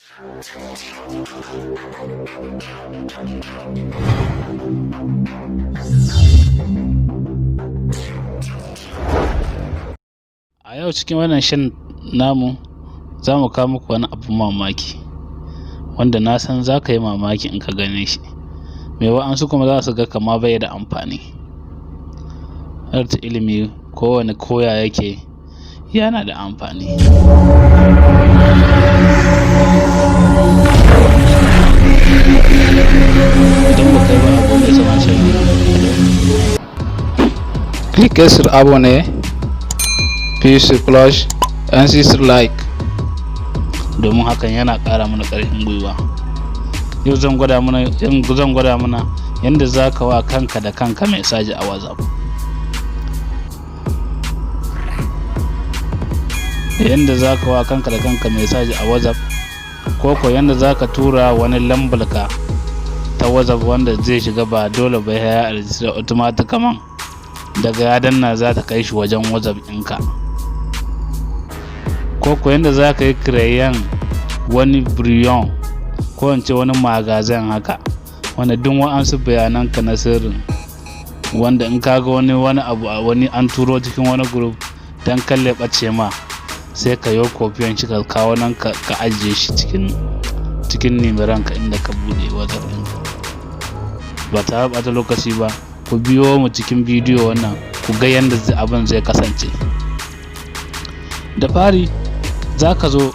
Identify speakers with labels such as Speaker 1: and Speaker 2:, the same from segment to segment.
Speaker 1: A yau cikin wannan shirin namu za mu kawo muku wani abun mamaki wanda na san za ka yi mamaki in ka gane shi. Mai wa'ansu kuma za su ga kama bai da amfani. Harta ilimi kowane koya yake yana da amfani. Idan ba kai ba abu mai sama shi.
Speaker 2: Cliquez sur abonner, puis sur cloche, ainsi sur like.
Speaker 1: Domin hakan yana ƙara mana ƙarfin gwiwa. Yau zan gwada mana yadda za ka wa kanka da kanka message a WhatsApp. Yadda za ka wa kanka da kanka message a WhatsApp, ko ko yadda za ka tura wani lambarka ta WhatsApp wanda zai shiga ba dole ba ya register automatic, kaman daga ya danna za ta kai shi wajen WhatsApp ɗinka. Ko ko yadda za ka yi kireyen wani brouillon, ko in ce wani magazin haka, wanda duk wa'ansu bayananka na sirrin, wanda in ka ga wani abu a wani an turo cikin wani group dan kalle ɓace ma, sai ka yi kofiyan shi ka kawo nan ka ajiye shi cikin nimiranka inda ka buɗe WhatsApp ɗinka. Ba tare ɓata lokaci ba, ku biyo mu cikin bidiyo wannan ku ga yadda abin zai kasance. Da fari za ka zo,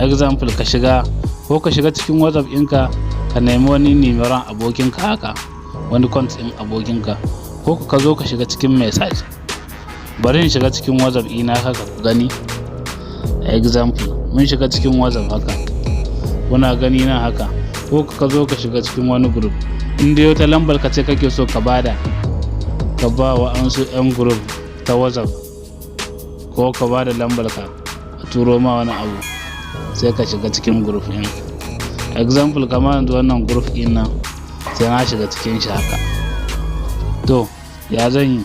Speaker 1: example, ka shiga ko ka shiga cikin WhatsApp ɗinka, ka nemi wani nimiran abokinka haka, wani compte ɗin abokinka, ko ka zo ka shiga cikin message. Bari in shiga cikin WhatsApp ina haka ku gani. Example, mun shiga cikin WhatsApp haka, kuna gani na haka. Ko ka zo ka shiga cikin wani group, in dai wata lambar ka ce kake so ka bada, ka ba wa ansu yan group ta WhatsApp, ko ka bada lambar ka a turo ma wani abu, sai ka shiga cikin group ɗin. Example, kamar yanzu wannan group ɗin nan, sai na shiga cikin shi haka. To, ya zan yi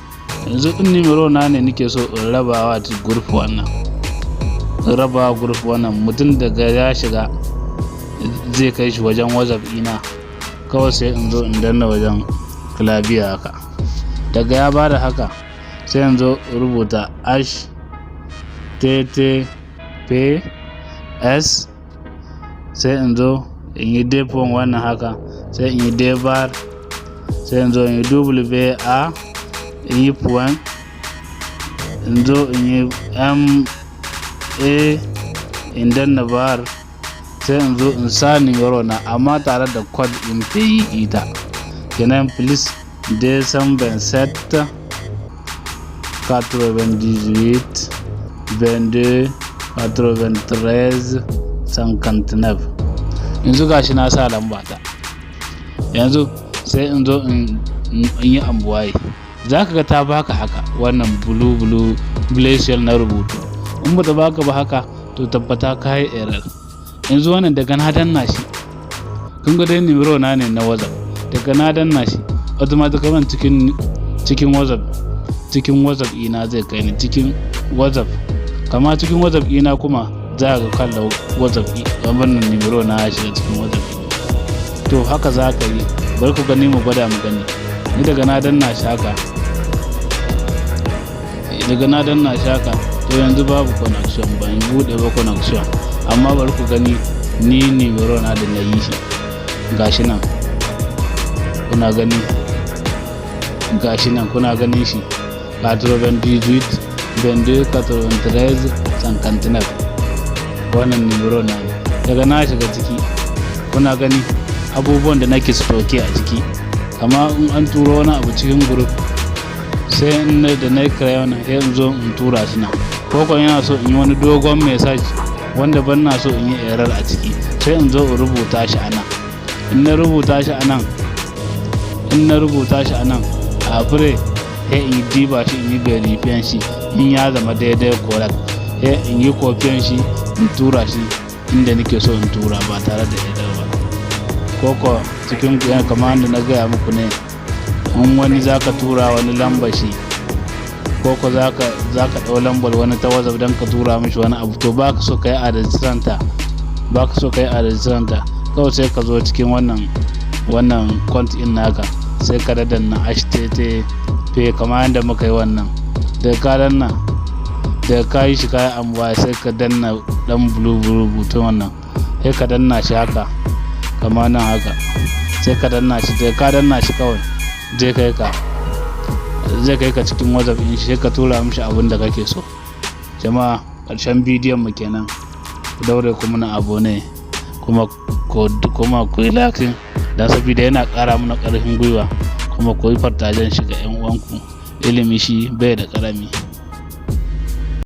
Speaker 1: yanzu? In numero na ne nake so in rabawa group wannan, in rabawa group wannan, mutum daga ya shiga zai kai shi wajen WhatsApp ina. Kawai sai in zo in danna wajen clavier haka. Daga ya bada haka, sai in zo rubuta https, sai in zo in yi deux points wannan haka, sai in yi deux barres, sai in zo in yi wa, in yi point, in zo in yi m a, in danna barre, sai in zo in sa numero na, amma tare da code ɗin pays ita kenan, plus 227 98 22 93 59. Yanzu gashi na sa lamba ta. Yanzu sai in zo in yi envoyer. Za ka ga ta baka haka wannan blue blue bleu ciel na rubutu. In ba ta baka ba haka, to tabbata ka yi error. Yanzu wannan daga na danna shi, kun ga dai numero na ne na WhatsApp. Daga na danna shi, automatically cikin WhatsApp, cikin WhatsApp ina zai kai ni, cikin WhatsApp. Kama cikin WhatsApp ina kuma za ka kalla WhatsApp wannan numero na ya shiga cikin WhatsApp. To, haka za ka yi. Bari ku gani, mu gwada mu gani. Ni daga na danna shi haka, daga na danna shi haka, to yanzu babu connection, ban bude ba connection, amma bari ku gani ni numero na da na yi shi. Gashi nan kuna gani, gashi nan kuna ganin shi, 98 22 93 59. Wannan numero na ne. Daga na shiga ciki, kuna gani abubuwan da nake stocké a ciki. Kama in an turo wani abu cikin group, sai in da na kira wannan, sai in zo in tura su nan. Ko ko yana so in yi wani dogon message wanda ban na so in yi error a ciki, sai in zo in rubuta shi a nan. In na rubuta shi a nan, in na rubuta shi a nan, après sai in yi diba shi, in yi vérifier shi, in ya zama daidai, correct, sai in yi copier shi, in tura shi inda nake so in tura ba tare da error ba. Ko ko cikin kamar da na gaya muku ne, in wani zaka tura wani lamba shi, ko ko zaka ɗau lambar wani ta WhatsApp don ka tura mishi wani abu, to ba ka so ka yi a ta. Ba ka so ka yi enregistrer ta, kawai sai ka zo cikin wannan compte in naka, sai ka danna HTTP kamar yadda muka yi wannan. Daga ka danna, daga ka yi shi, kayan ambuwa, sai ka danna dan blue blue button wannan, sai ka danna shi haka, kamar nan haka, sai ka danna shi. Daga ka danna shi, kawai zai kai ka cikin WhatsApp din shi, sai ka tura mishi abin da kake so. Jama'a, ƙarshen bidiyon mu kenan. Ku daure ku muna abonné, kuma ku yi like, don saboda yana ƙara mana ƙarfin gwiwa, kuma ku yi partager shi ga 'yan uwanku. Ilimi shi bai da ƙarami.